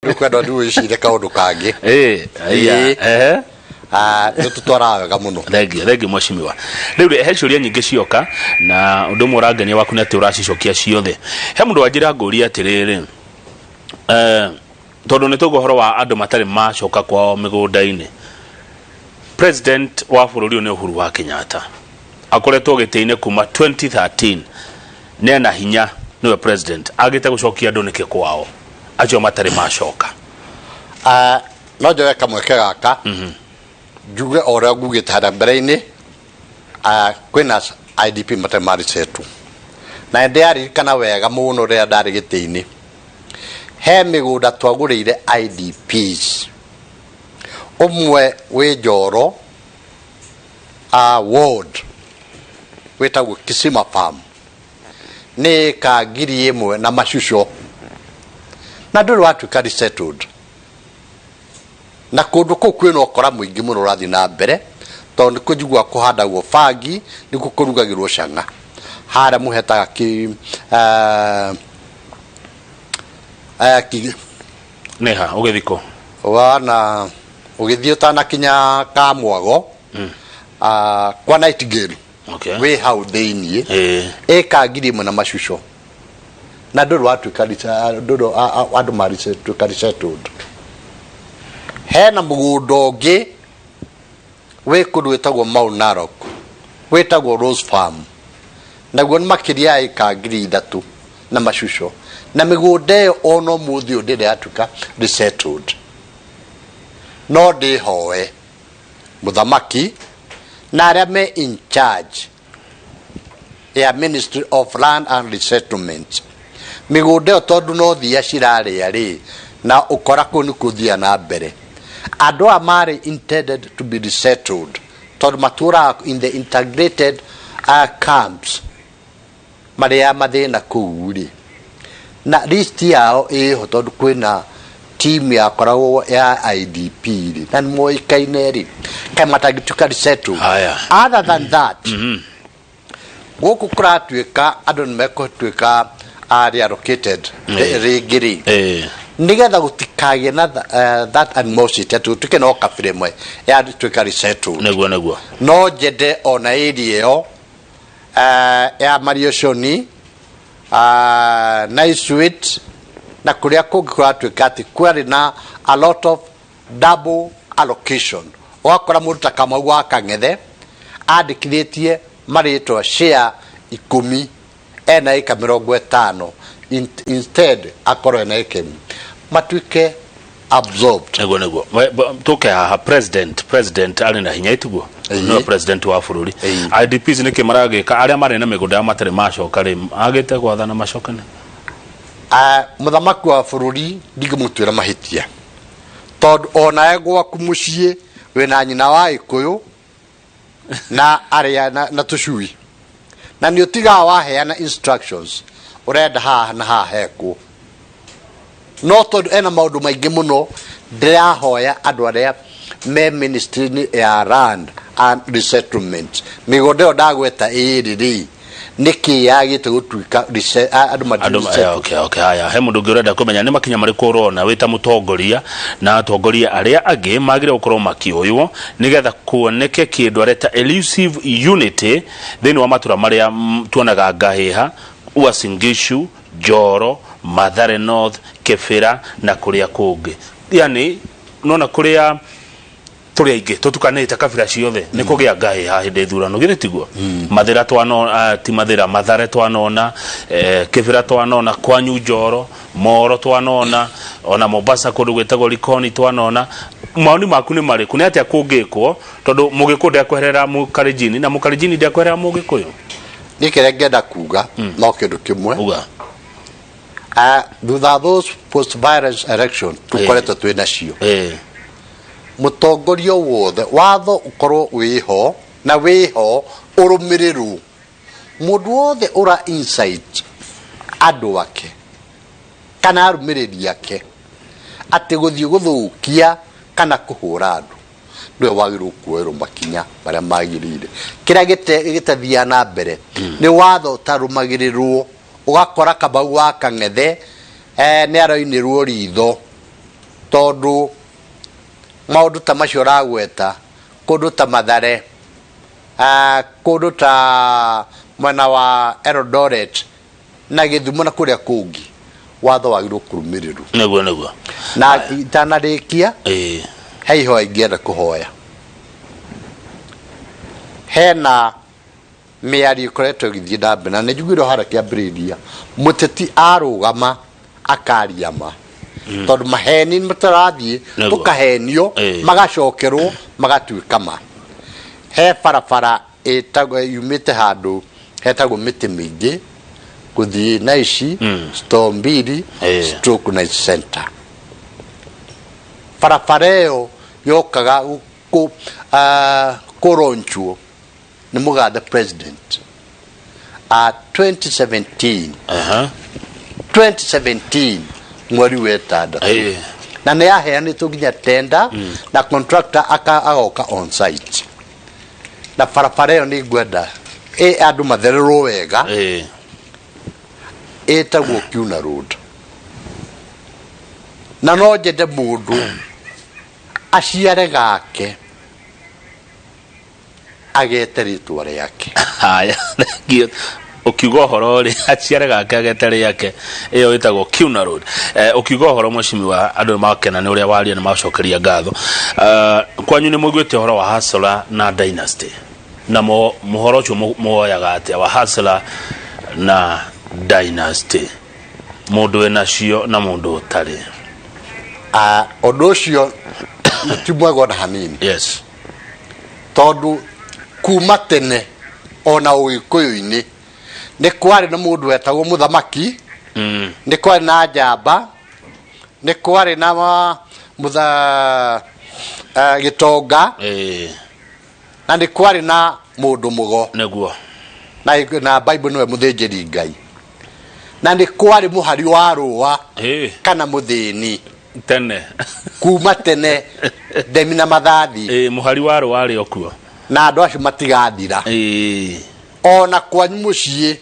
Ndũkwenda ndĩwĩcire kaũndũ kangĩ. Ĩĩ, aya. Ĩĩ. Ehe. Ah, nĩ tũtwaraga wega mũno. Thengiũ, thengiũ mheshimiwa. Rĩu rĩ, he ciũria nyingĩ cioka na ũndũ ũmwe ũrangenia waku nĩ atĩ ũracicokia ciothe. He mũndũ wanjĩra ngũrie atĩrĩrĩ, eh, tondũ nĩ tũgũ ũhoro wa andũ matarĩ macoka kwao mĩgũnda-inĩ. President wa bũrũri ũyũ nĩ Uhuru wa Kenyatta. Akoretwo gĩtĩ-inĩ kuma 2013. Nĩ ena hinya, nĩwe president. Agĩte gũcokia andũ nĩkĩ kwao? Acio matarĩ macoka. Ah, no njoe kamweke gaka njuge o ũrĩa ngugĩte harĩa mbere-inĩ. Ah, kwĩna IDP matarĩ marisetwo na nĩndĩraririkana wega mũno rĩrĩa ndarĩ gĩtĩ-inĩ, he mĩgũnda twagũrĩire IDPs, ũmwe wĩ Njoro ward wĩtagwo Kisima Farm, nĩ ĩka 1000 na macuco na ndũrĩ watuĩka resettled, na kũndũ kũu kwĩna ũkora mũingĩ mũno ũrathiĩ na mbere tondũ nĩ kũnjiguaga kũhandagwo bangi, nĩkuo kũrugagĩrwo cang'a harĩa mũhetaga kĩ eh, Nĩ ha ũgĩthiĩ kũ? Wana ũgĩthiĩ ũtanakinya Kamwago, kwa Nightingale. Wĩ hau thĩiniĩ. Ĩka 1000 na macuco na ndũrĩ watuĩka ndũrĩ andũ marituĩka resettled. Hena mũgũnda ũngĩ wĩ kũndũ wĩtagwo Mount Narok, wĩtagwo Rose Farm, naguo nĩ makĩria ya ĩka 3000 na macuco, na mĩgũnda ĩyo ona ũmũthĩ ũyũ ndĩrĩ yatuĩka resettled. No ndĩhoe mũthamaki na arĩa me in charge ya Ministry of Land and Resettlement, mĩgũnda ĩyo tondũ no thia cirarĩa rĩ, na ũkora kũu nĩ kũthia na mbere, andũ aya marĩ intended to be resettled tondũ matũraga in the integrated camps marĩa mathĩna kũu rĩ, na list yao ĩho tondũ kwĩna team yakoragwo ya IDP rĩ, na nĩ moĩkaine rĩ, kaĩ matangĩtuĩka resettled? Haya. Other than that, gũkũ kũratuĩka andũ nĩ mekũtuĩka reallocated rĩngĩ rĩ, nĩgetha gũtikagĩe na that animosity atĩ gũtuĩke no kabira ĩmwe yatuĩka resettled. Nĩguo. No njende ona area ĩyo ya Marioconi, Nice na kũrĩa kũngĩ kũratuĩka atĩ kwarĩ na a lot of double allocation, ũgakora mũndũ ta Kamau wa Kang'ethe andĩkithĩtie marĩtwa share 10, ena ĩka 50, instead akorwo ena ĩka 1, matuĩke absorbed. Nĩguo. Tũke haha, president arĩ na hinya, itiguo? Nĩwe president wa bũrũri. IDPs nĩkĩ maragĩka arĩa marĩ na mĩgũnda yao matarĩ macoka rĩ, agĩte gwathana macoke nĩ? Ah, mũthamaki wa bũrũri ndingĩmũtuĩra mahĩtia tondũ onawe gwaku mũciĩ wĩna nyina wa Gĩkũyũ na arĩa na tũcui, na nĩ ũtigaga waheana instructions ũrenda haha na haha hekwo, no tondũ ena maũndũ maingĩ mũno, ndĩrahoya andũ arĩa me ministry ya Land and Resettlement, mĩgũnda ĩyo ndagweta ĩrĩ rĩ, nĩkĩ yagĩte gũtuĩka andũ andũ mati Okay, haya, he mũndũ ũngĩ ũrenda kũmenya nĩ makinya marĩkũ ũrona wĩ ta mũtongoria na atongoria arĩa angĩ magĩrĩire gũkorwo makĩoywo nĩgetha kuoneke kĩndũ areta elusive unity thĩinĩ wa matũra marĩa tuonaga ngahĩha, Uasin Gishu, Njoro, Mathare North, Kĩbĩra na kũrĩa kũngĩ, yani nona kũrĩa tũrĩ aingĩ tũtukanĩte kabira ciothe nĩ kũgĩa ngahĩha hĩndĩ ithurano, githĩ tiguo? Mathĩra twanona, ti Mathĩra, Mathare twanona, Kĩbĩra twanona, kwanyu Njoro, Moro twanona, ona Mombasa kũndũ gwĩtagwo Likoni twanona. Maoni maku nĩ marĩkũ? Nĩ atĩa kũngĩkwo tondũ Mũgĩkũyũ ndekweherera Mũkalenjini na Mũkalenjini ndekweherera Mũgĩkũyũ? Niĩ kĩrĩa ngĩenda kuga no kĩndũ kĩmwe. Uga. Ah, thutha those post violence election tũkoretwo twĩ nacio, mũtongoria wothe, watho ũkorwo wĩho na wĩho ũrũmĩrĩrwo, mũndũ wothe ũra incite andũ ake kana arũmĩrĩri ake atĩ gũthiĩ gũthũkia kana kũhũra andũ, nĩwe wagĩrĩirwo kuoerwo makinya marĩa magĩrĩire. Kĩrĩa gĩtathiaga na mbere nĩ watho ũtarũmagĩrĩrwo, ũgakora Kamau wa Kang'ethe nĩ aroinĩrwo ritho. Tondũ maũndũ ta macio ũragweta, kũndũ ta Mathare, kũndũ ta mwena wa Eldoret na Gĩthumo na kũrĩa kũngĩ, watho wagĩrĩirwo kũrũmĩrĩrwo. Nĩguo, nĩguo. Na itanarĩkia, he ihoya ingĩenda kũhoya. Hena mĩario ĩkoretwo ĩgĩthiĩ na mbere na nĩ njiguire harĩa kĩambĩrĩria mũteti arũgama akaria ma, tondũ maheni tũrathiĩ tũkahenio, magacokerwo magatuĩka ma. He barabara ĩtagwo yumĩte handũ hetagwo mĩtĩ mĩingĩ gũthiĩ Naici, store mbili stroke Naici Center. Barabara ĩyo yokaga kũronchwo nĩ mũgathe president 2017. 2017 mweri wa ĩtandatũ. Na nĩ yaheanĩtwo nginya tenda na contractor agoka on site, na barabara ĩyo nĩ ngwenda ĩ andũ mathererwo wega. Ĩtagwo Kiuna Road, na no nyende mũndũ aciare gake agete rĩtwa rĩake. Haya, thank you. Ũkiuga ũhoro rĩ, aciare gake agete rĩake, ĩyo ĩtagwo Kiuna Road. Ũkiuga ũhoro, mheshimiwa, andũ nĩ makena nĩ ũrĩa waria, nĩ macokeria ngatho. Kwanyu nĩ mũiguĩte ũhoro wa Hustler na Dynasty, na mũhoro ũcio muoyaga atĩa wa Hustler na Dynasty, mũndũ wĩna cio na mũndũ ũtarĩ? Ũndũ ũcio ti mwega ona hanini. Tondũ kuma tene ona ũgĩkũyũ-inĩ nĩ kwarĩ na mũndũ wetagwo mũthamaki, nĩ kwarĩ na njamba, nĩ kwarĩ na mũtha gĩtonga, na nĩ kwarĩ na mũndũ mũgo. Na Bible nĩwe mũthĩnjĩri Ngai, na nĩ kwarĩ mũhari wa rũa kana mũthĩni. Tene. Kuma tene, ndemi na mathathi. Mũhari wa rũa arĩ o kuo. Na andũ acio matigathira. Ona kwanyu mũciĩ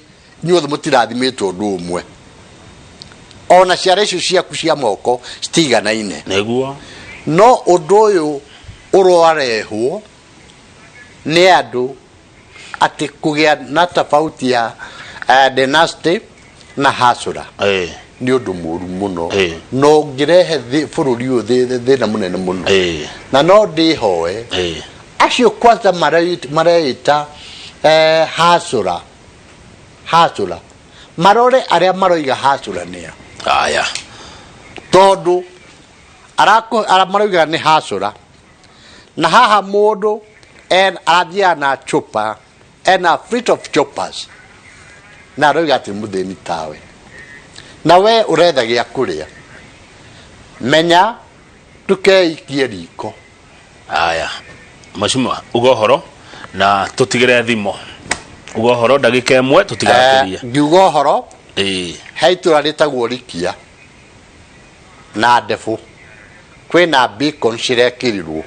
inyuothe mũtirathimĩtwo ũndũ ũmwe, ona ciara icio ciaku cia moko citiganaine. No ũndũ ũyũ ũrarehwo nĩ andũ atĩ kũgĩa na tofauti ya dynasty na hasura nĩ ũndũ mũru mũno, na ũngĩrehe bũrũri ũyũ thĩna mũnene mũno. Na no ndĩhoe acio kwanza mareita hasura hasura marore arĩa maroiga hasura nĩa. Aya. Tondũ arĩa maroiga nĩ hasura, na haha mũndũ arathiaga na chupa, ena fleet of choppers, na aroiga atĩ mũthĩni tawe na we ũretha gĩa kũrĩa, menya ndũkeikie riko. Aya, mheshimiwa, uga ũhoro na tũtigĩre thimo, uga ũhoro ndagĩka 1 tũtigakĩrie. Ngiuga ũhoro, he itũra rĩtagwo Rikia na Ndebũ, kwĩna beacon cirekĩrirwo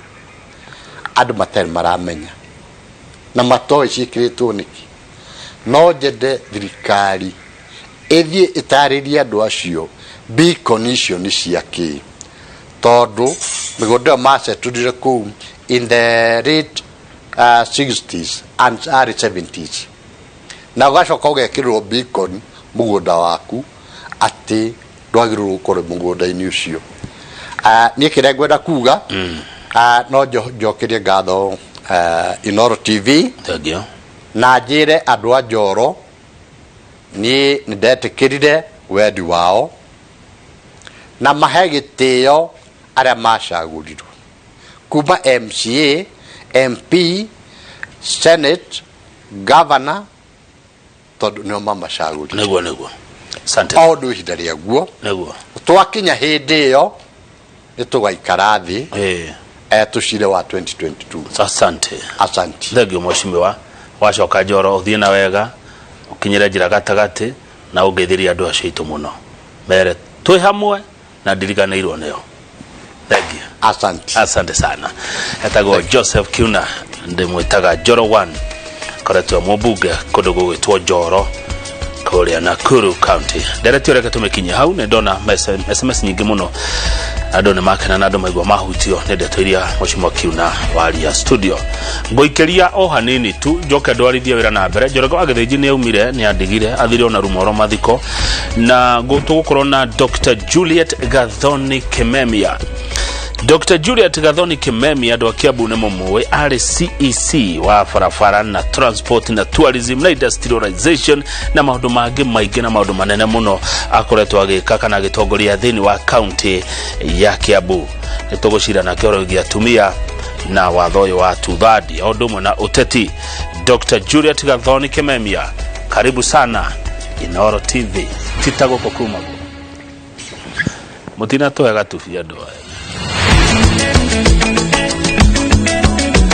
andũ matarĩ maramenya na matoĩ ciĩkĩrĩtwo nĩkĩ. No nyende thirikari ĩthiĩ ĩtarĩrie andũ acio beacon icio nĩ cia kĩ, tondũ mĩgũnda ĩyo macetũrire kũu in the late 60s and early 70s, na ũgacoka ũgekĩrĩrwo beacon mũgũnda waku atĩ ndwagĩrĩirwo gũkorwo mũgũnda-inĩ ũcio. Niĩ kĩrĩa ngwenda kuga, no njokerie ngatho Inooro TV. Thank you. Na njĩre andũ a Njoro niĩ nĩ ndetĩkĩrire wendi wao na mahe gĩtĩo arĩa macagũrirwo kuma MCA, MP, Senate, Governor, tondũ nĩo mamacagũrire. Nĩguo, nĩguo, asante. O ũndũ ihinda rĩaguo. Twakinya hĩndĩ ĩyo nĩ tũgaikara thĩ tũcire wa 2022. Asante. Asante. Thank you, mheshimiwa. Wacoka Njoro ũthiĩ na wega, ũkinyĩre njĩra gatagatĩ na ũngeithĩrie andũ acio aitũ mũno, mere twĩ hamwe na ndiriganĩirwo nĩo. Thank you. Asante. Asante sana. Etagwo Joseph Kiuna, ndĩmwĩtaga Njoro One, koretwo mũmbunge kũndũ gũgwĩtwo Njoro. Kũrĩa Nakuru County. Ndereti reke tũmĩkinyie hau. Nĩ ndona SMS nyingĩ mũno, andũ nĩ makena na andũ maigua mahutio nĩ ndeto iria Mheshimiwa Kiuna waria studio. Ngũikĩria o hanini tu njoke ndwarithie wĩra na mbere. Njoroge wa Gĩthĩnji nĩ aumire, nĩ andigire athire ona rumoro mathiko, na tũgũkorwo na Dr. Juliet Gathoni Kimemia. Dr. Juliet Gathoni Kimemia, andũ a Kiambu nĩ mũmũĩ, arĩ CEC wa barabara na transport na tourism na industrialization na maũndũ mangĩ maingĩ na maũndũ manene mũno akoretwo agĩka kana agĩtongoria thĩinĩ wa kaunti ya Kiambu. Nĩ tũgũcira nake ũhoro wĩgiĩ atumia na watho ũyũ wa tuthadi o ũndũ ũmwe na ũteti. Dr. Juliet Gathoni Kimemia, karibu sana Inooro TV. Tita gũkũ kumagwo mũtinatũhe gatubi andũ aya.